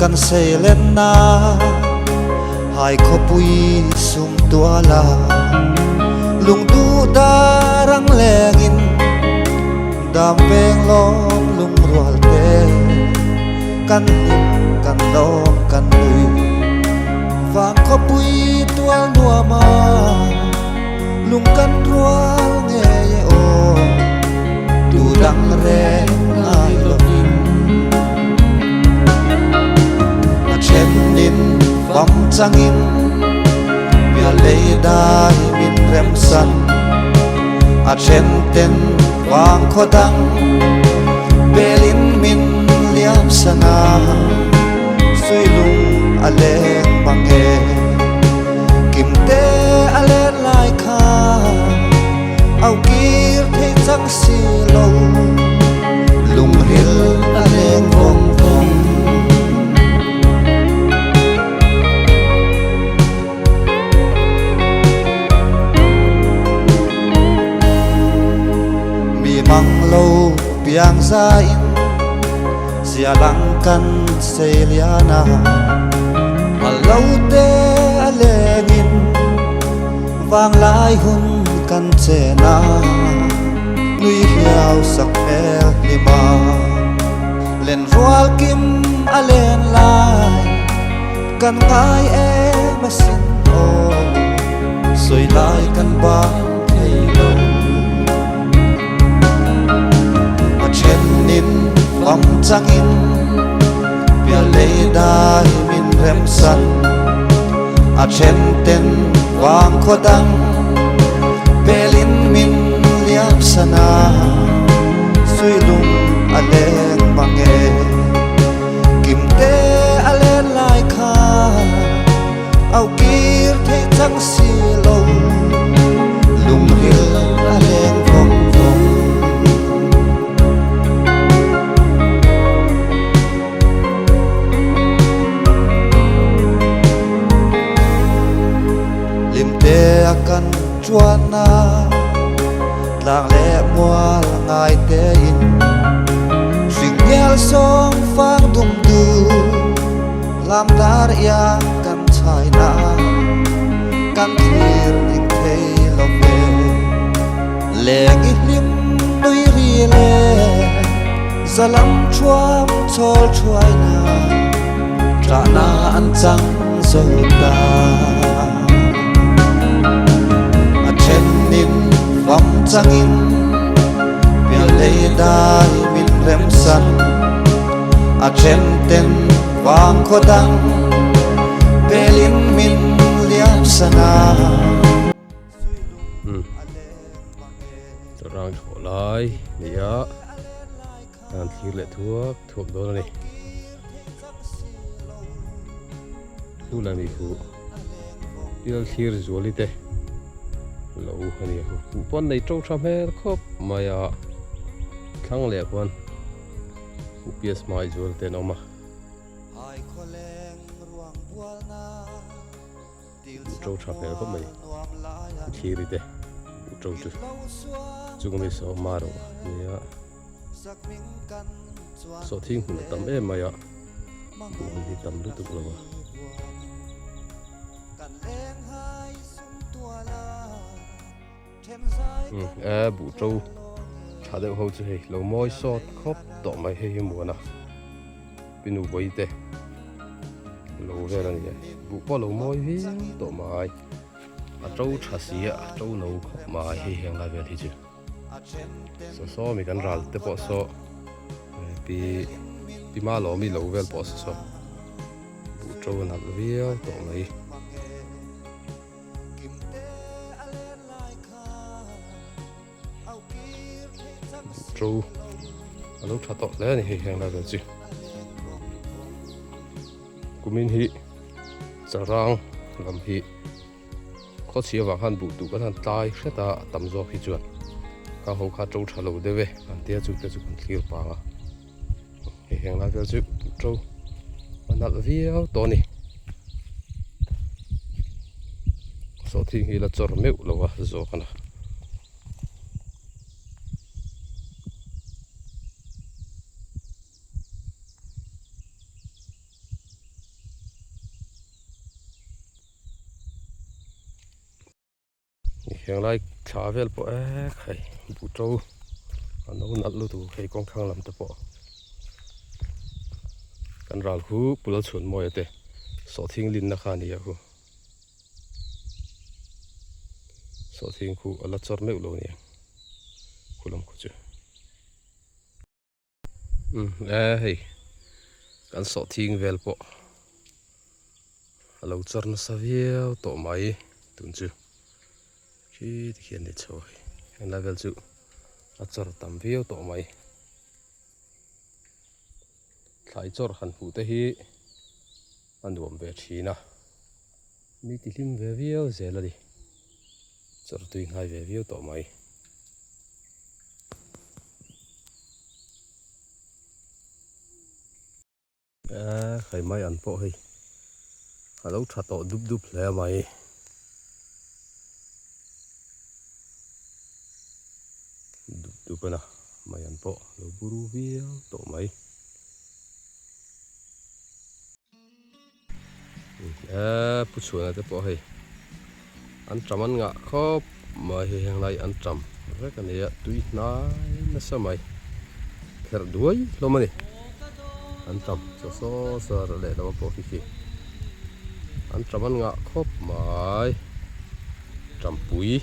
Kan seilenna hai khawpui sum tuala lungduh dar ang lengin dam veng lawm lungrual te kan hlim kan lawm kan nui vang khawpui tual nuama lung kan rual ngei e aw tu dang reng ngai lovin a thenin fam changin pial lei dai min remsan a then ten vang khaw dang belin min liam san a suilung a leng mang e kim te a len lai kha au kir thei chang si lo lungril a leng vawng vawng. Mi mang lo piang za in zia lang kan sei lian a mal lo te a lengin vang lai hun kan chen a nui hiau sak hmel hlim a len rual kim a len lai kan ngai em asin aw sawi lai kan bang thei lo a thenin fam changin pial lei dai min remsan a then ten vang khaw dang pelin min liam san a suilung a leng mang e kim te a len lai kha au kir thei chang si lo lungril a leng vawng vawng. Lim te a kan chuan a tlang leh mual ngai te in hring ngel sawng fang dum du lam dar iang kan chhai na kan thlir ning thei lo ve leng i hlim nui ri le zalam thuam chawl thuai na tah na an chang zo ta a thenin fam changin pial lei dai min remsan a then ten vang khaw dang pelin min liam san a. Rang thlawh lai nia an thlir leh thuak thuak dawn a ni. Chu la ni hu thil thlir zuali te lo a ni a huh pawn nei to tha hmel khawp mai a thlang leh khuan ups hmai zual te an awm a. To tha hmel khawp mai thiri te to chu chung ami saw mar a nia. Sawhthing hmun a tam em mai a, hmun hi tam lutuk lo a. E buh to tha deuh ho chu hei lo mawi sawt khawp tawh mai hei hi muan a pinu vawi te lo vel a ni e buh pawh lo mawi viau tawh mai a to tha si a a to no khawp mai hei heng lai vel hi chu. Saw saw mi kan ral te pawh saw pi pi ma lawm i lo vel pawh saw saw buh to a nalh viau tawh mai. Buh to a lo tha tawh hle a ni hei heng lai vel chu kumin hi charang lam hi. Khawchhia avang khan buh duh kan han tlai hret a, a tam zawk hi chuan ka ho kha to tha lo deuh e an tia chu te chu kan thlir pang a, hei heng lai vel chu buh to a nalh viau tawh a ni. Sawhthing hi la chawr meuh lo a zawk a na. Henglai thla vel pawh ek hei buh to a no nalh lutuk hei kawng thlang lam te pawh kan ral khu pul a chhun mawi te sawhthing linna kha a ni a khu sawhthing khu a la chawr meuh lo a ni ang khu lam khu chu. Umm e hei kan sawhthing vel pawh a lo chawr nasa viau tawh mai tun chu khi tikhian ni chho a hei helai vel chu a chawr tam viau tawh mai thlai chawr han hmuh te hi a nuam ve thin a mi ti hlim ve viau zel a ni chawr tui hnai ve viau tawh mai. Eee hei mai an pawh hei a lo tha tawh dup dup hle mai. Dup dup a na mai an pawh a lo buru viau tawh mai. Eee pu chhuana te pawh hei an tam an ngah khawp mai hei heng lai an tam vek a ni a tui hnai nasa mai kherh duai hlawm a ni an tam chaw saw saw a leh lam pawh khi khi an tam an ngah khawp mai tampui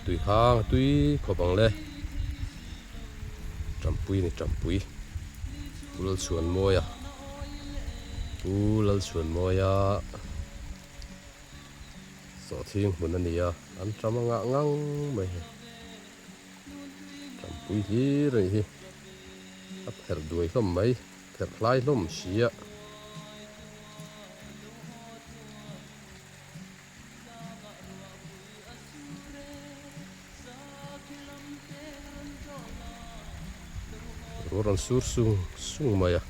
tui hang a tui khawp ang le tampui a ni tampui. Pu Lalchhuanmawia Pu Lalchhuanmawia sawhthing hmun a ni a, an ṭam a ngah ngang mai hei. Ṭampui hlir a nih hi, a pherh duai hlawm mai, pherh hlai hlawm si a. Ruah rawn sur sung sung mai a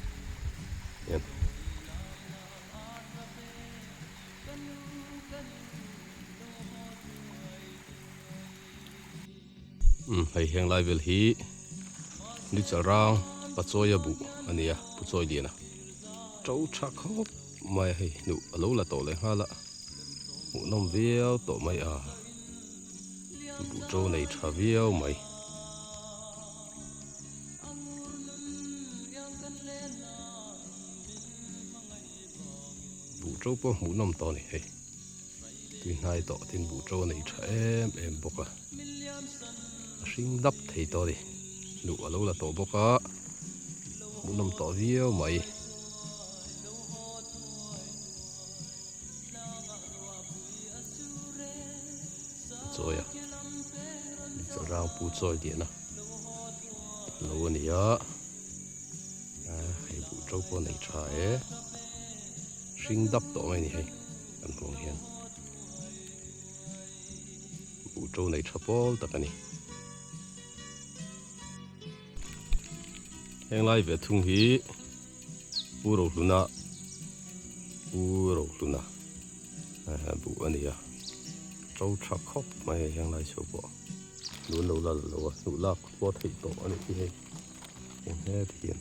hian. Umm hei heng lai vel hi ni chalrang Pachawia buh a ni a Pu Chawiliana to tha khawp mai a hei hnuh a lo la tawh leh nghal a hmuhnawm viau tawh mai a buh to nei tha viau mai. Buh to pawh hmuhnawm tawh a ni hei. Tui hnai tawh tin buh to a nei tha em em bawk a, a hring dap thei tawh a ni. Hnuh a lo la tawh bawk a, hmuhnawm tawh viau mai. Chawi a, rang pu chawi lian a lo a ni a, hei buh to pawh a nei tha e, hring dap tawh mai a ni hei. Kan hmuh hian buh to nei tha pawl tak a ni. Heng lai ve thung hi Pu Rohluna Pu Rohluna buh a ni a, to tha khawp mai a heng lai chho pawh lun lo la lo a hnuh lak pawh theih tawh a nih hi hei eng het hian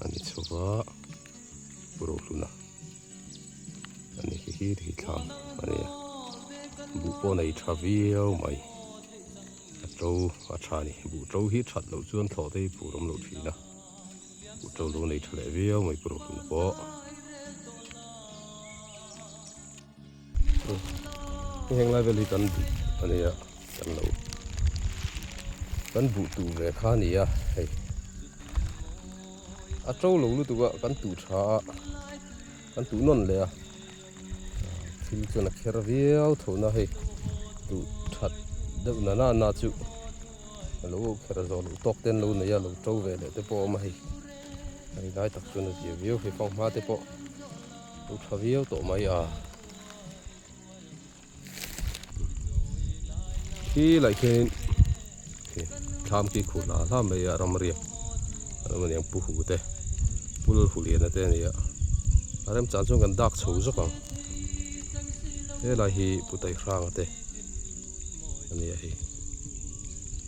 a ni chho va Pu Rohluna. Ani khi hi hi thlam a ni a buh pawh nei tha viau mai a to a tha a ni buh to hi that loh chuan thlawh te hi phur awm loh thin a buh to lo nei tha leh viau mai pawh hun pawh heng lai vel hi kan buh a nia kan lo kan buh tuh ve kha a ni a hei. A to lo lutuk a kan tuh tha a kan tuh nawn leh a thil chuan a kher viau tho na hei tuh that deuh na na na chu a lo kher zawh loh tawk te an lo nei a lo to ve leh te pawh a awm a hei hei lai tak chuan a zia viau hei fanghma te pawh lo tha viau tawh mai a. Khi lah khianin thlam khi khuh hlah hlah mai a ramriak a lo aniang pu hu te pu lalhuliana te a ni a a remchang chuan kan dak chho zawk ang helai hi pu taihranga te a ni a hei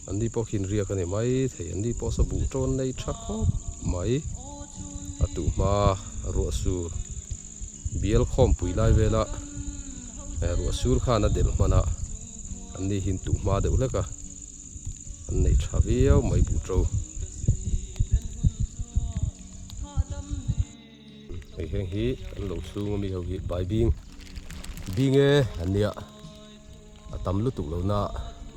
an ni pawh khi inriak a ni mai thei an ni pawh saw buh tawn nei tha khawp mai a tuh hma ruah sur. Bial khawmpui lai vela ruah sur khan a delh hman a, An ni hi tuh hma deuh hlek a, an nei tha viau mai buh to. Hei heng hi an lo chhung ami ho hi bai bing bing e an nia a tam lutuk lo na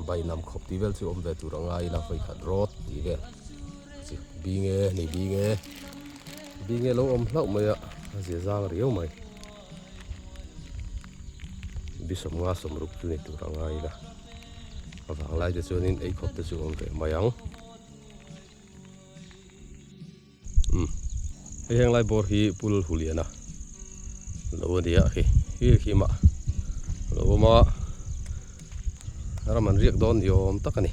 bai nam khawp tih vel chu awm ve tur a ngai ila vawi khat rawt tih vel chi bing e ni bing e bing e lo awm hlauh mai a a zia zang riau mai bisawm nga sawmruk chu ni tur a ngai ila a vanglai te chuanin ei khawp te chu awm ve mai ang. Umm hei heng lai bawr hi pul huliana lo a nia khi hi khi mah lo awm a ram an riak dawn ni awm tak a ni.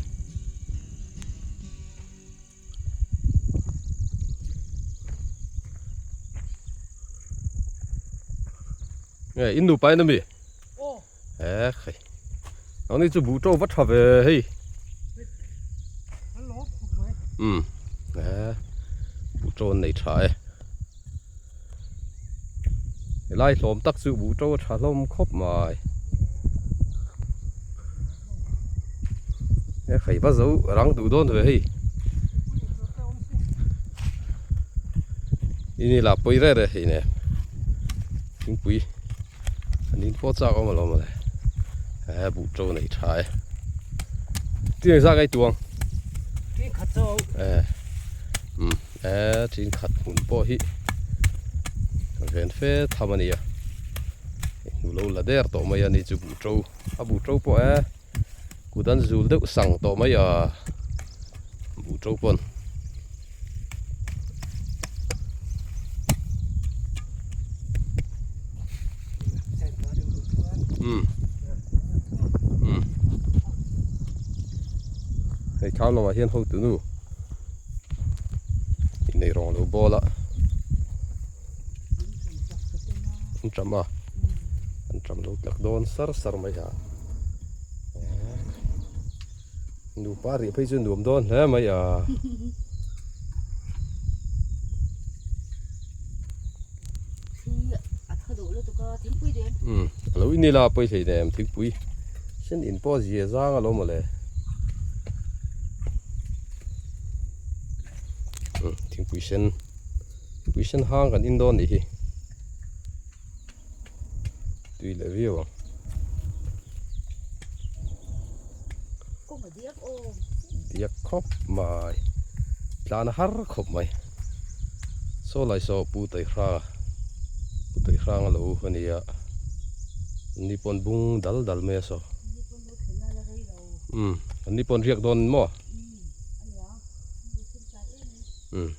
Nge in nupa in ami? Aw. E khai. Nang ni chu buh to va tha ve hei. Um. E buh to an nei tha e. Helai hlawm tak chu buh to a tha hlawm khawp mai. E khai va zo rang duh dawn ve hei. Ini lah pawi reh reh hei nen. Thingpui. An in pawh chak awm alawm mawle he buh to nei tha e tin engzah nge i tuang tin khat chu e um e tin khat hmun pawh hi ven fe tham a nia hnu lo la der tawh mai a ni chu buh to a buh to pawh e kut an zul deuh sang tawh mai a buh to pawn. Hei thlam lamah hian hotu nu innei rawng lo bawl a an ṭam a an ṭam lo tlak dawn sar sar mai a. Nupa rih phei chu nuam dawn hle mai a. Umm a lo in ila pawi hlei nem thingpui sen in pawh a zia zang alawm mawle. Umm thingpui sen thingpui sen hang kan in dawn nih hi. Tui leh viau ang. Diak khawp mai. Tlan a har khawp mai. Saw lai saw Pu Taihranga Pu Taihranga lo a nia. An ni pawn bung dal dal mai a saw. Umm an ni pawn riak dawn maw? Umm.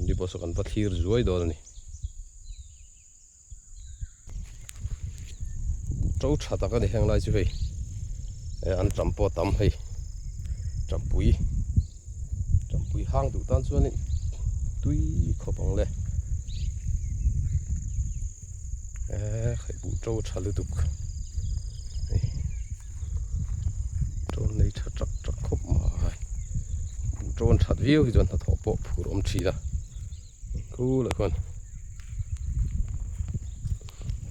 Ni pawh saw kan va thlir zuai dawn a ni. To tha tak a ni heng lai chu hei eh an tam pawh a tam hei tampui tampui hang duh tan chuanin tui khawp ang le eh hei buh to tha lutuk hei. Ṭawn nei ṭha ṭak ṭak khawp mai. Buh ṭawn ṭhat viau hi chuan hnathawh pawh phur awm ṭhin a. Khulai khuan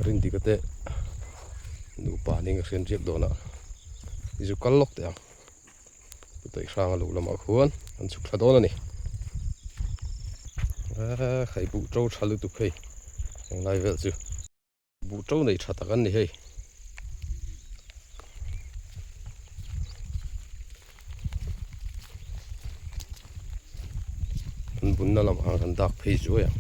Rindika te nupa ning a hriat riak dawn a, i zu kal lawk teh ang. Pu Taihranga lo lamah khuan an chhuk thla dawn a ni. Eee hei buh ṭo ṭha lutuk hei englai vel chu. Buh to nei tha tak an ni hei. An bunna lamah khan kan dak phei zuai ang.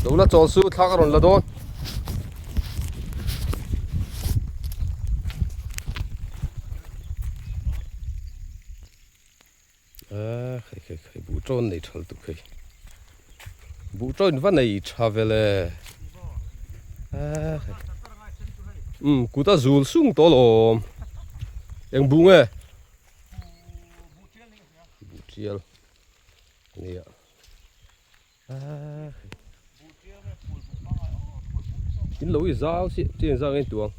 Lo la chawl su thla ka rawn la dawn. A khai khai khai buh tawn nei thal tuk hei buh tawn va nei tha vele a khai um kut a zul sung tawh alawm eng buh nge buh tial ania. In lo i zau si chi in zau nge tuang.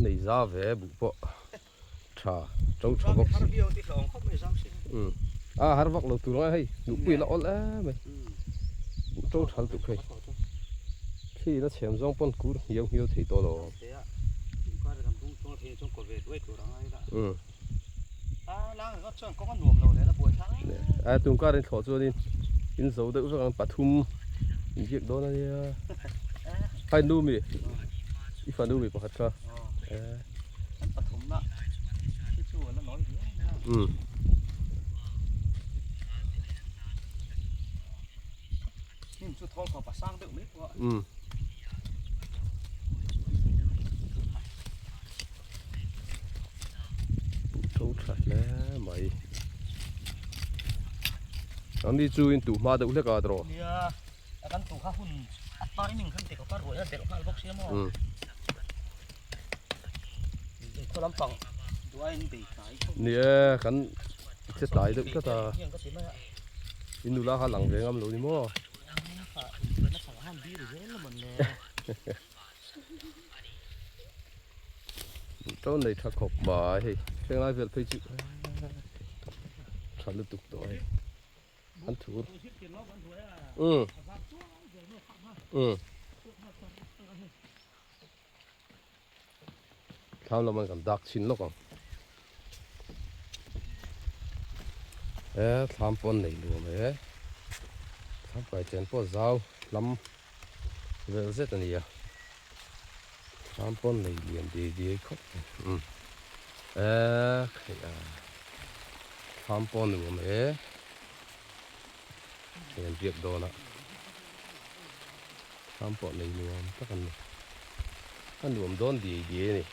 Nei za ve buh pawh tha to tha bawk si. A har vak lo tur ang a hei luhpui la awl em mai buh to tha lutuk hei thli la chhem zawng pawn kur hniau hniau thei tawh lo. A tungkar in thlawh chuanin in zo deuh vek ang pathum in biak dawn a nia hai nu mi i fanu mi pakhat kha Buh to tha hle mai. An ni chu in tuh hma deuh hlek a tawh. Nia, a kan tuh kha hun a timing khan ti khawp a ruai a delh nghal bawk sia maw. Khaw lampang duai in bei tlai khawp. Ni e, kan che tlai deuh tlat a. In nula kha lang ve ngam lo ni maw. Buh nei tha khawp mai hei thleng lai vel phei chu tha lutuk tawh hei an thur um um thlam lam an kan dak chhin lawk ang e thlam pawh an nei nuam e thlam kai chen pawh zau lam vel zet a ni a thlam pawn nei lian diai diai khawp mai umm eee khaih a thlam pawn nuam e hei an biak dawn a thlam pawh nei nuam tak an ni a nuam dawn diai diai a ni.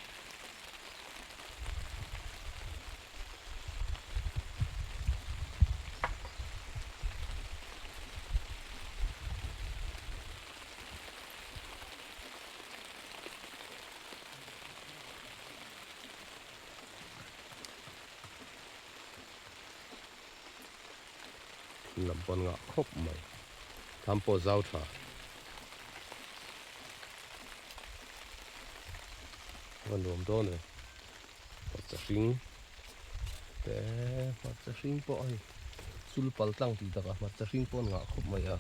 Thing lam pawn ngah khawp mai tham pawh zau tha a nuam dawn e hmarcha hring te hmarcha hring pawh hei chul pal tlang tih takah hmarcha hring pawh an ngah khawp mai a.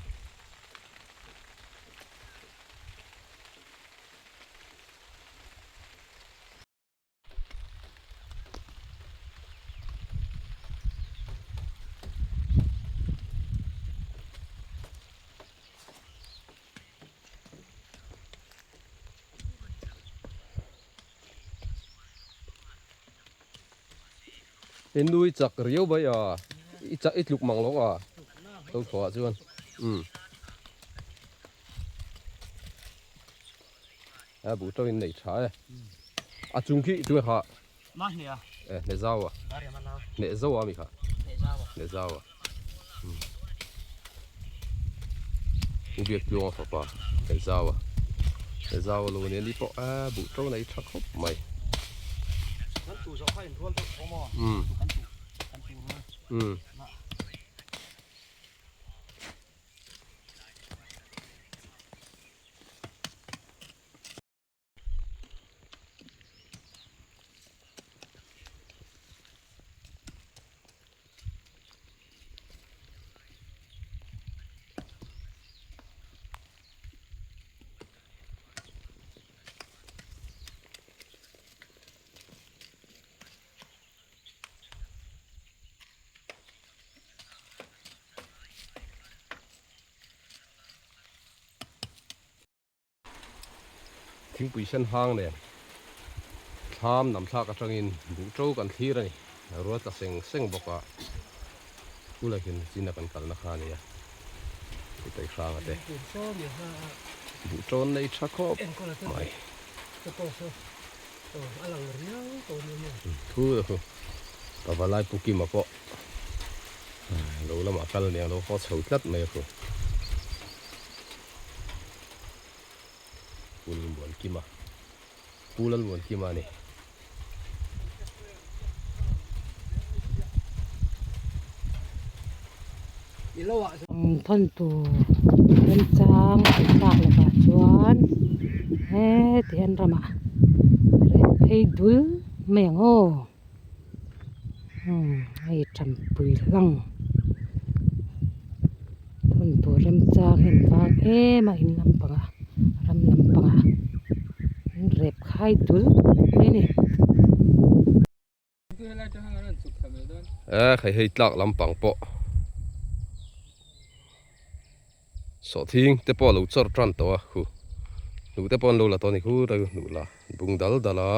I nui chak riau mai a, i chak i tluk mang lo a, to thlawh ah chuan umm a buh tawng in nei tha e, a chung khi chu kha e hne zau a hne zau a mi kha hne zau a umm u biak tluang a fapa hne zau a hne zau a lo nia ni pawh a buh tawng nei tha khawp mai umm umm. Thingpui sen hang nen thlam nam thlak atangin buh to kan thlir a ni rual tla seng seng bawk a kulahin china kan kalna kha a nia heta i hrang a te buh to an nei tha khawp mai thu chu pavalai pu kima pawh lo lamah kal ania lo haw chho tlat mai a thu. Pu Lalmuankima Pu Lalmuankima a ni. Thawn tur remchang an tlak lovah chuan. Heti hian ramah reh phei dul mai ang aw umm hei tampui hlang hun tur remchang hi an vang em a in lampangah ram lampangah an rep khai dul mai a ni. Eh hei hei tlak lampang pawh sawhthing te pawh a lo chawr tan tawh a hu hnuh te pawh an lo la tawh a ni khu tlai hnuh la bung dal dal a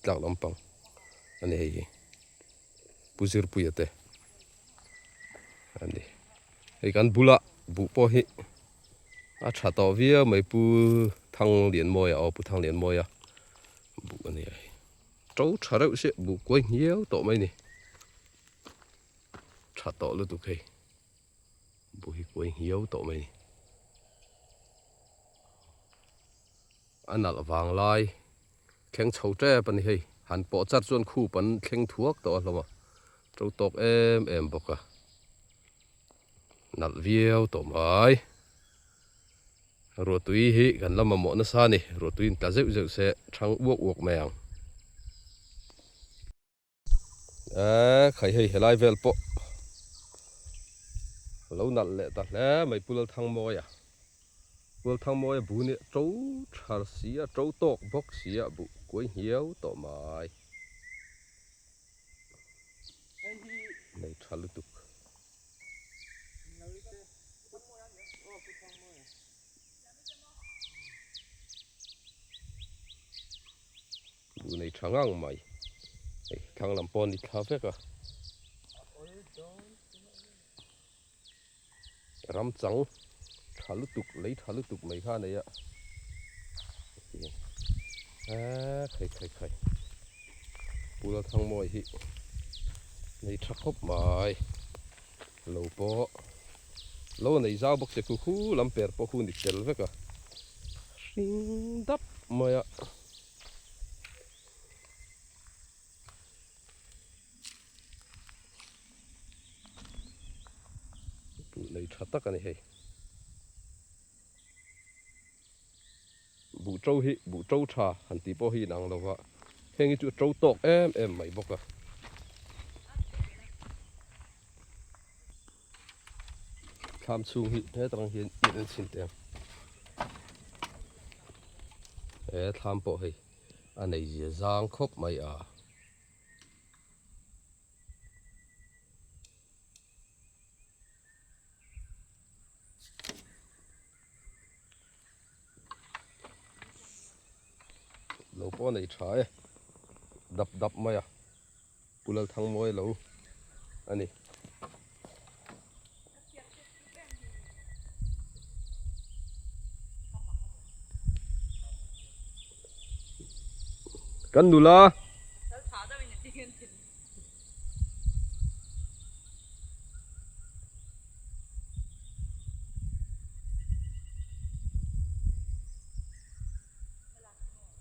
tlak lampang a ni hei hi pu zirpuia te a ni hei kan bula buh pawh hi a tha tawh viau mai pu Thanglianmawia aw pu Thanglianmawia buh a ni a hei. To tha reuh se buh kuai hniau tawh mai ni tha tawh lutuk hei buh hi kuai hniau tawh mai ni a nalh vang lai thleng chho tep a ni hei han pawh char chuan khup an thleng thuak tawh a hlawm a to tawk em em bawk a nalh viau tawh mai. Ruahtui hi kan la mamawh nasa a ni, ruahtui in tla zeuh zeuh se thang uak uak mai ang. Eee khai hei helai vel pawh lo nalh leh ta hle mai Pu Lalthangmawia. Pu Lalthangmawia bu nia to tha si a, to tawk bawk si a buh kuai hniau tawh mai. Nei tha lutuk. Buh nei tha ngang mai hei thlang lam pawh a ni thla vek a ram chang tha lutuk lei tha lutuk mai kha a nei a eee khai khai khai Pu Lalthangmawi hi nei tha khawp mai. Lo pawh lo nei zau bawk se khu khu lam per pawh khu ni tel vek a hring dap mai a. Buh nei tha tak a ni hei. Buh to hi buh to tha han tih pawh hi inang lo va, heng hi chu a to tawk em em mai bawk a. Thlam chhung hi hetlâng hian in an chhin teh ang. He thlam pawh hei a nei zia zang khawp mai a. Lo pawh a nei tha e dap dap mai a Pu Lalthangmawi lo a ni. Kan nula.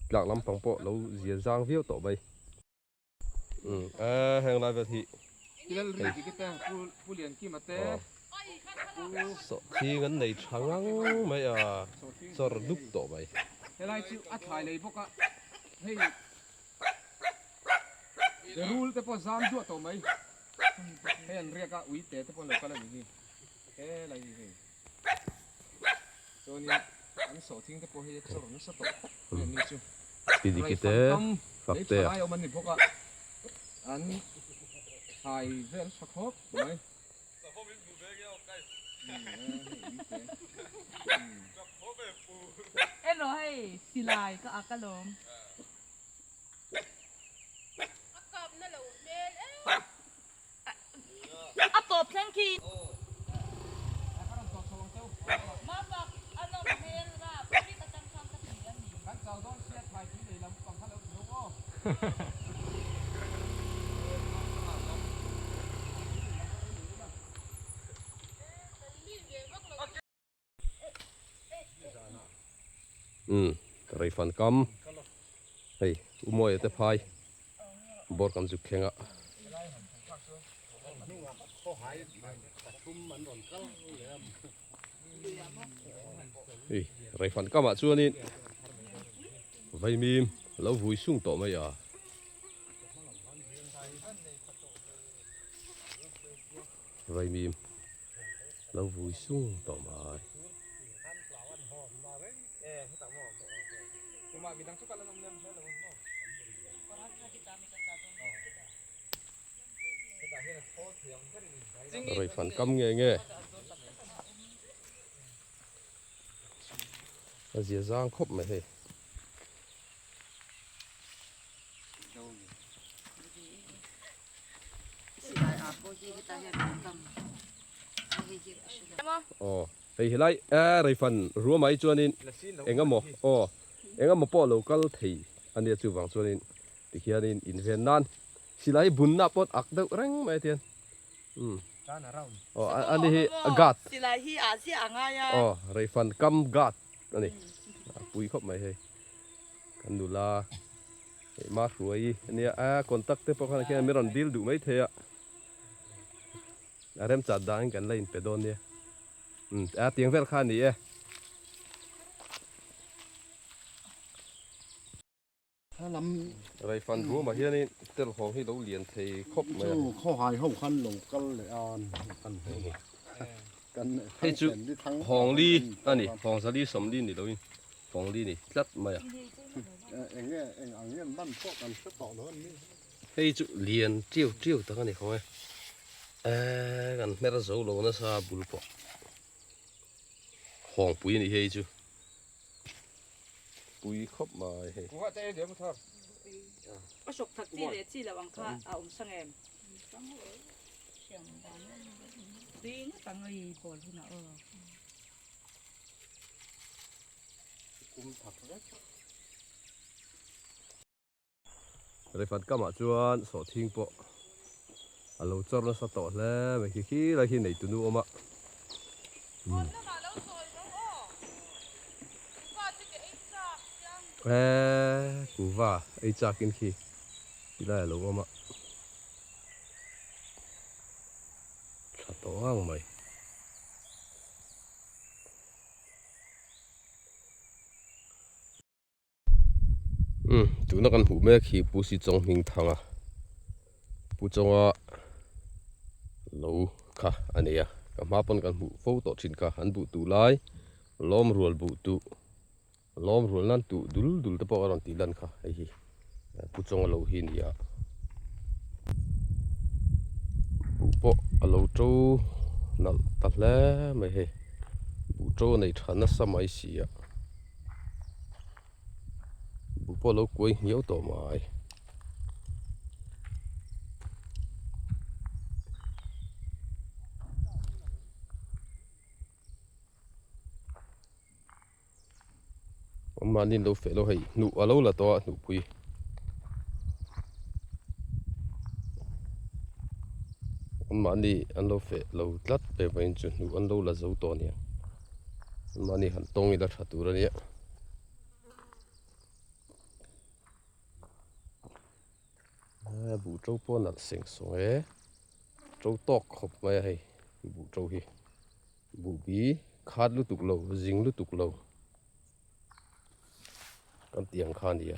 Tlak lampang pawh lo zia zang viau tawh mai. Umm a heng lai vel hi. Sawhthing an nei tha ngang mai a chawr dup tawh mai. Helai chu a thlai lei bawk a hei rul te pawh zam duah tawh mai hei an riak a ui te te pawh an lo kal a ni hi helai hi hei chuanin an sawhthing te pawh hei a chawr nasa tawh hei an ni chu Pidikite fakte a. Thalai awm an ni bawk a an thlai vel tha khawp mai. Elo hei silai ka ak alawm. A tawp thleng khi. Umm reifan kam hei u Mawia te phai bawr kan zuk thleng a. Hei reifan kamah chuanin. Vaimim lo vui sung tawh mai a. Vaimim lo vui sung tawh mai. Rei fan kam nge nge. A zia zang khawp mai hei. Aw hei helai rei fan ruam ah hi chuanin eng emaw aw eng emaw pawh lo kal thei ania chuvang chuanin tikhianin inven nan silai bunna pawh ak deuh reng mai a tian. Umm. Aw ani hi guard. Silai hi a ziah a ngai a. Aw Reifan kam guard a ni. A pui khawp mai hei. Kan nula hei ma hruai ania a contact te pawh khan khian min rawn dil duh mai thei a. A remchat dangin kan la inpe dawn nia. Umm a tiang vel kha a ni e. Reifan ruamah hianin telhawng hi lo lian thei khawp mai a. Chu khawhai ho khan lo kal leh a kan kan Hei chu Hawngli a ni, Hawngzali Sawmli ni loin Hawngli ni tlat mai a. Eng nge eng ang nge man pawh kan hre tawh lo a ni. Hei chu lian tiau tiau tak a ni khawng e. Eee kan hmer zo lo nasa bul pawh. Hawngpui a ni hei chu. Pui khawp mai hei. A hrawk thak chi leh chi loh ang kha a awm hrang em? Tui ngawt ang i bawl hunah aw. Rifat kamah chuan sawhthing pawh a lo chawr nasa tawh hle mai khi khi lai khi neitu nu awm a. Eee kuva ei chak in khi ti lai a lo awm a. Tha tawh ngang mai. Umm tuna kan hmuh mek hi Pu Sichawng hming thang a Pu Chawnga lo kha a nei a ka hma pawn kan hmuh fo tawh thin kha an buh tuh lai lawm rual buh tuh lawm rual nan tuh dul dul te pawh a rawn tih lan kha hei hi Pu Chawnga lo hi a ni a buh pawh a lo to nalh ta hle mai hei buh to a nei tha nasa mai si a. Buh pawh a lo kuai hniau tawh mai. Mahni an lo feh lo hei hnuh a lo la tawh a hnuhpui. Mahni an lo feh lo tlat ve vawiin chu hnuh an lo la zo tawh a nia. Mahni han tawng ila tha tur a nia. Buh to pawh a nalh seng sawng e. To tawk khawp mai a hei buh to hi. Buh bi khat lutuk lo zing lutuk lo kan tih ang kha a ni a.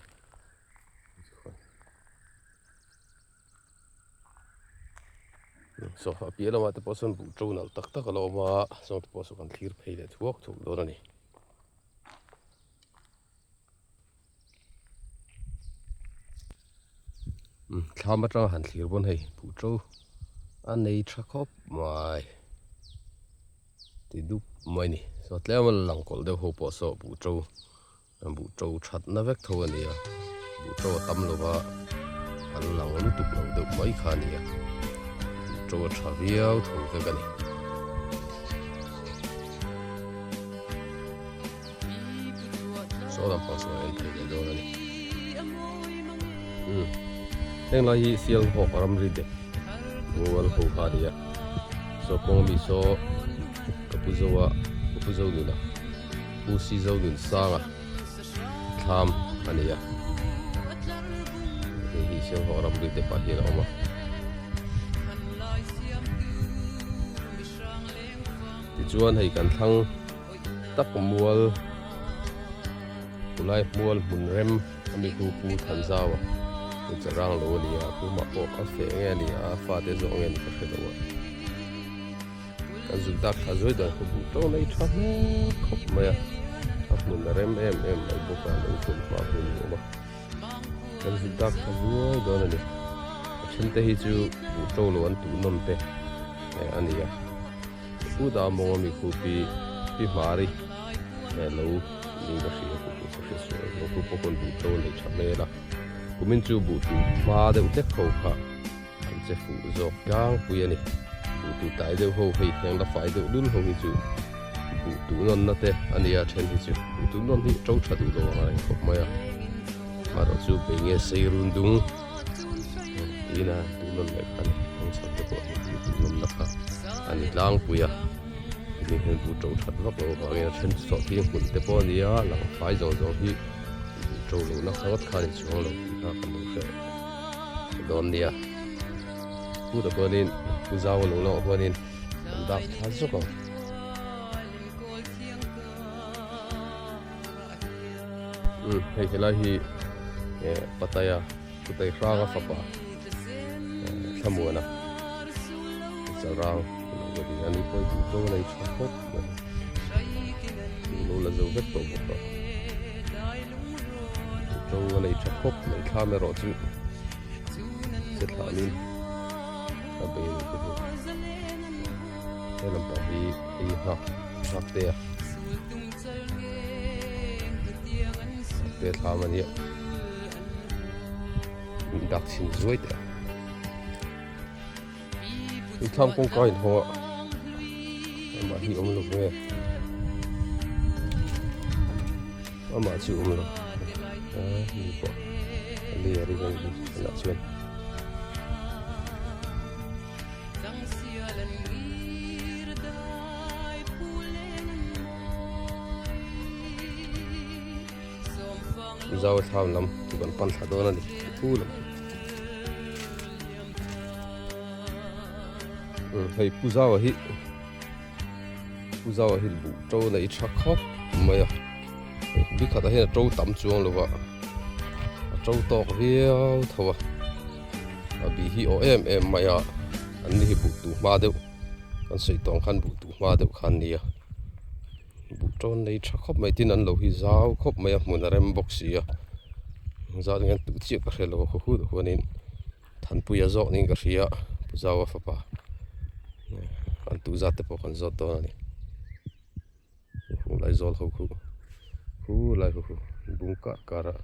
Saw a piah lamah te pawh sawn buh to nalh tak tak a lo awm a sawn te pawh saw kan thlir phei leh thuak thuak dawn a ni. Thlam atanga han thlir pawn hei buh to a nei tha khawp mai ti dup mai a ni saw tlem a lang kawlh deuh ho pawh saw buh to Buh to thatna vek tho a ni a, buh to a tam lova an lang lutuk lo deuh mai kha a ni a, buh to a tha viau tho vek a ni. Saw lampang saw a en thei leh dawn a ni. Umm heng lai hi sial hawk ramri dek mual ho kha a ni a, saw kawng ami saw ka pu zo a ka pu zo nuna. Pu Sizo Nunsanga thlam a ni a, hei hi Sialhawk ramri te pah hian a awm a. Tichuan hei kan thlang tak mual. Khulai hmual hmun rem a mi khu Pu Thanzau a hei cha rang lo a ni a, Pu mah pawh a feh nge a ni a, a fate zawk nge a ni ka hre lo a. Kan zuk dak thla zuai dan khu buh to nei tha hmel khawp mai a, a hmun a rem em em mai bawk a, lo hun hma hun nuam a. Kan zuk dak thla zuai dawn a ni. A then te hi chu buh to lo an tuh nawn te a ni a. Pu dah mawng a mi khu pi pi hmari lo ning ka hria khu ka hria sual lo khu pawh khawn buh to nei tha hmel a. Kumin chu buh tuh hma deuh hlek ho kha an che fuh zawk tlangpui a ni. Buh tuh tlai deuh ho hei heng la fai deuh lul ho hi chu buh tuh nawnna te a nia then hi chu buh tuh nawn hi to tha duh lo ang reng khawp mai a. Amaherawh chu bei nge sei run dung tiin a tuh nawn leh kha a ni. Kawng chhak te pawh hi buh tuh nawnna kha a ni tlangpui a. Tuni hian buh to that vak loh avangin a then sawhthing hmun te pawh a ni a, lang fai zawng zawng hi buh to lohna kha ngawt kha a ni chuang lo tih kha kan lo hre. Dawn nia pu ta chuanin pu zau a lo lang chuanin an dak thla zawk ang. Umm hei helai hi eh Pattaya Putai hranga fapa eh Thlamuana Chalrang lo a ni a ni pawh hi duh tawk a nei tha khawp mai lo la zo vek tawh bawk a. To a nei tha khawp mai thlam erawh chu che thlanin a bei a ni te bawk he lampang hi hei nghak nghak te a nghak te thlam a nia min dak chhin zuai teh a i thlam kawngka inhawng a amah hi awm lo nge amah chu awm lo a ni pawh a lei a ring a ni tunah chuan. Zau thlam lam chu kan pan thla dawn a ni thu lam hei pu zau hi pu zau hi buh to nei tha khawp mai a bi khatah hian a to tam chuang lo va a to tawk viau tho a a bi hi aw em em mai a an ni hi buh tu hma deuh kan sawi tawng khan buh tu hma deuh khan nia. Buh tawn nei tha khawp mai tin an lo hi zau khawp mai a hmun a rem bawk si a zat hian tuh chiah ka hre lo a khaw hut huanin thanpuia zawk niin ka hria pu zaua fapa an tuh zat te pawh kan zawt dawn a ni hung laizawl ho khu khu lai ho khu bung kar kar a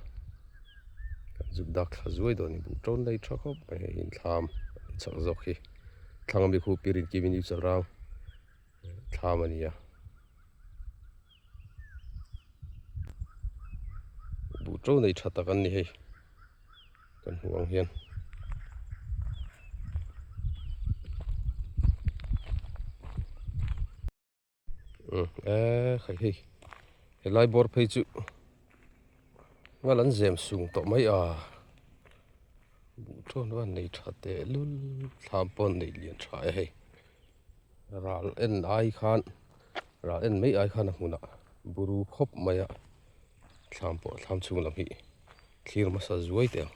kan zuk dak thla zuai dawn a ni buh tawn nei tha khawp mai hei hi thlam chak zawk hi thlang ami khu pirin kim in chal rang. Thlam a ni a buh to nei tha tak an ni hei kan hmuh ang hian umm eee hei hei helai bawr phei chu ngal an zem sung tawh mai a buh to an nei tha tehlul thlam pawh an nei lian tha e hei. Ral en ai khan ral en mai ai khan a hmunah buru khawp mai a thlam pawh thlam chhung lam hi thlir hmasa zuai teh ang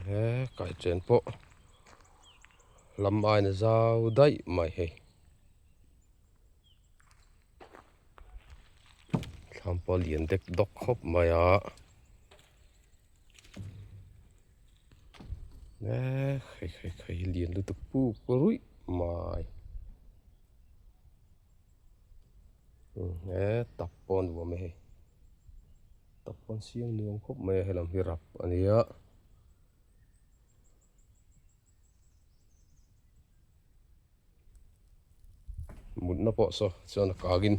he kaichen pawh lam aina zau daih mai hei thlam pawh a lian dek dawk khawp mai a. Eee hei hei hei lian lutuk puk ruih mai eee tap pawh a nuam e hei tap pawh an siam nuam khawp mai a helam hi rap a nia. Mutna pawh saw chuan a kangin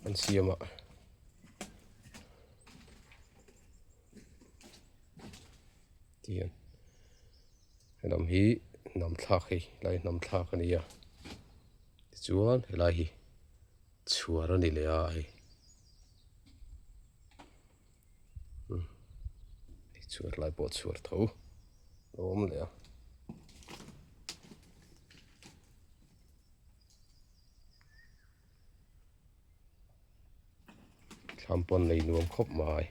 an siam a. Tihian helam hi hnam thlak hei helai hnam thlak a ni a tichuan helai hi chhuar a ni leh a hei umm chhuar lai pawh chhuar tho a awm leh a. Thlam pawn nei nuam khawp mai.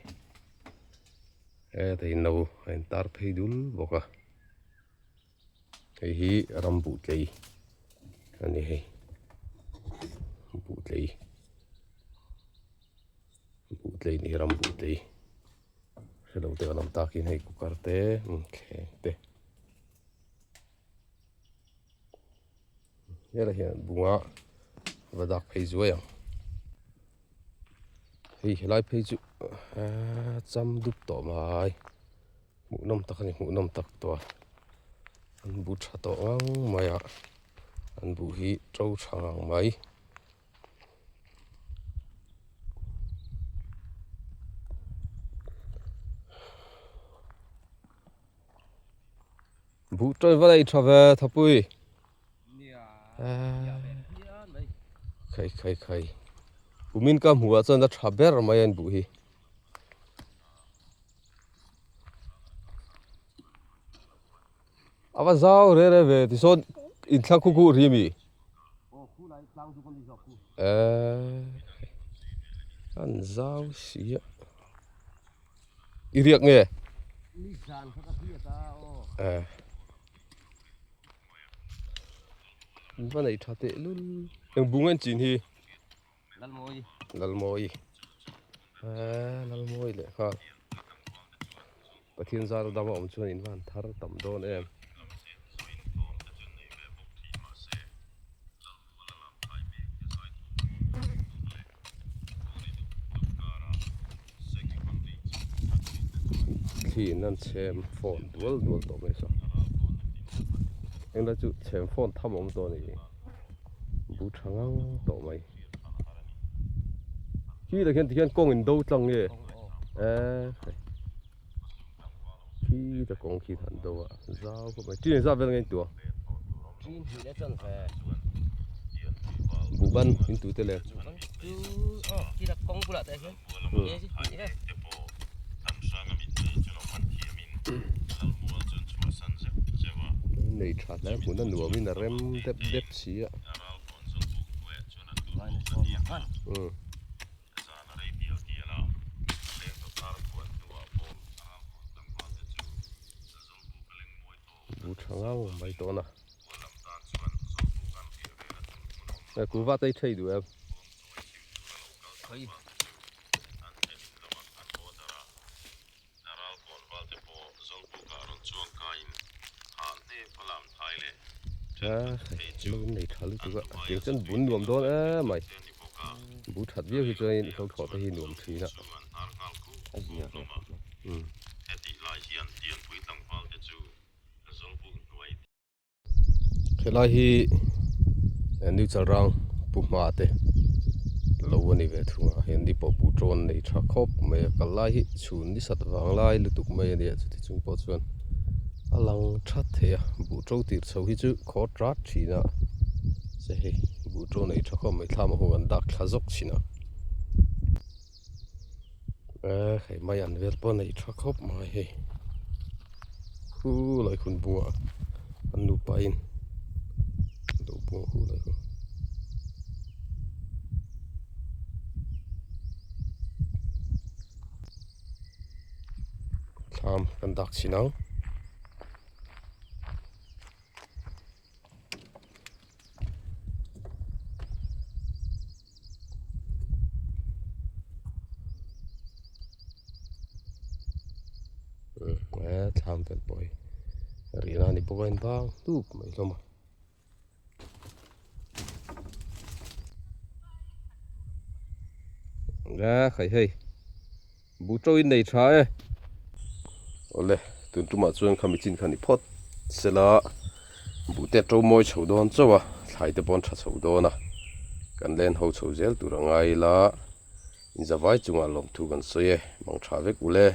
Hetah in lo a intar phei dul bawk a. Hei hi ram buh tlei a ni hei. Buh tlei. Buh tlei ni hi ram buh tlei. Hrelo te kan awm takin hei cooker te thleng te. Helai hian bunga va dak phei zuai ang. Hei helai phei chu aaa cham dup tawh mai. Hmuhnawm tak a ni hmuhnawm tak tawh a. An bu tha tawh ngang mai a an buh hi to tha ngang mai. Buh tawi va nei tha ve Thapui. Khai khai khai. Kumin ka hmuh ah chuan a tha ber mai a in buh hi. A va zau re re ve tisawn in thlang khu khu ri mi. Eee an zau si a. I riak nge? Eh. In va nei tha teh lul. Eng bung en chin hi? Lalmawi. Lalmawi. Eh, Lalmawi leh nghal. Pathian zar dama awm chuan in van thar tam dawn em. Thliin an chhem phone dual dual tawh mai saw engla chu chhem phone tham a awm tawh a ni bu tha ngang tawh mai khi tah khian tikhian kawng in do tlang nge eee khi ta kawng khi an do a zau khawp mai chin zat vel nge in tuah. Chin hnih leh chuan ve. Buhban in tu te le. Buhban chu aw khi la kawng bulah te hian e chi hnih ve. Nei tha hle hmun a nuam in a rem dep dep si a. Umm. Bu tha ngang mai tawh a e kuva te hi thei duh em a nei tha lutuk a tiang chuan bun nuam dawn em mai bu that viau hi chuan in tho te hi nuam thin a. Helai hi New Chalrang pu hma te lo a ni ve thung a heng ni pawh buh tawn nei tha khawp mai a kal lai hi chhun ni sat vang lai lutuk mai a nia chuti chung pawh chuan a lang that thei a buh to tir chho hi chu khaw tat thin a che hei buh to nei tha khawp mai thlam a hung an dak thla zawk thin a. Eh hei mai an vel pawh a neih tha khawp mai hei khu lai hun buangah an nupa in lo buang hu lai hu thlam kan dak chhin ang. He thlam vel pawh hi rihna a ni bawk a in bang dup mai hlawm a. A khai hei buh to in nei tha e. Awle tun tumah chuan khami chin kha ni phawt sela buh te to mawi chho dawn chauh a thlai te pawh an tha chho dawn a kan len ho chho zel tur a ngai ila inzavai chungah lawmthu kan sawi e mang tha vek ule.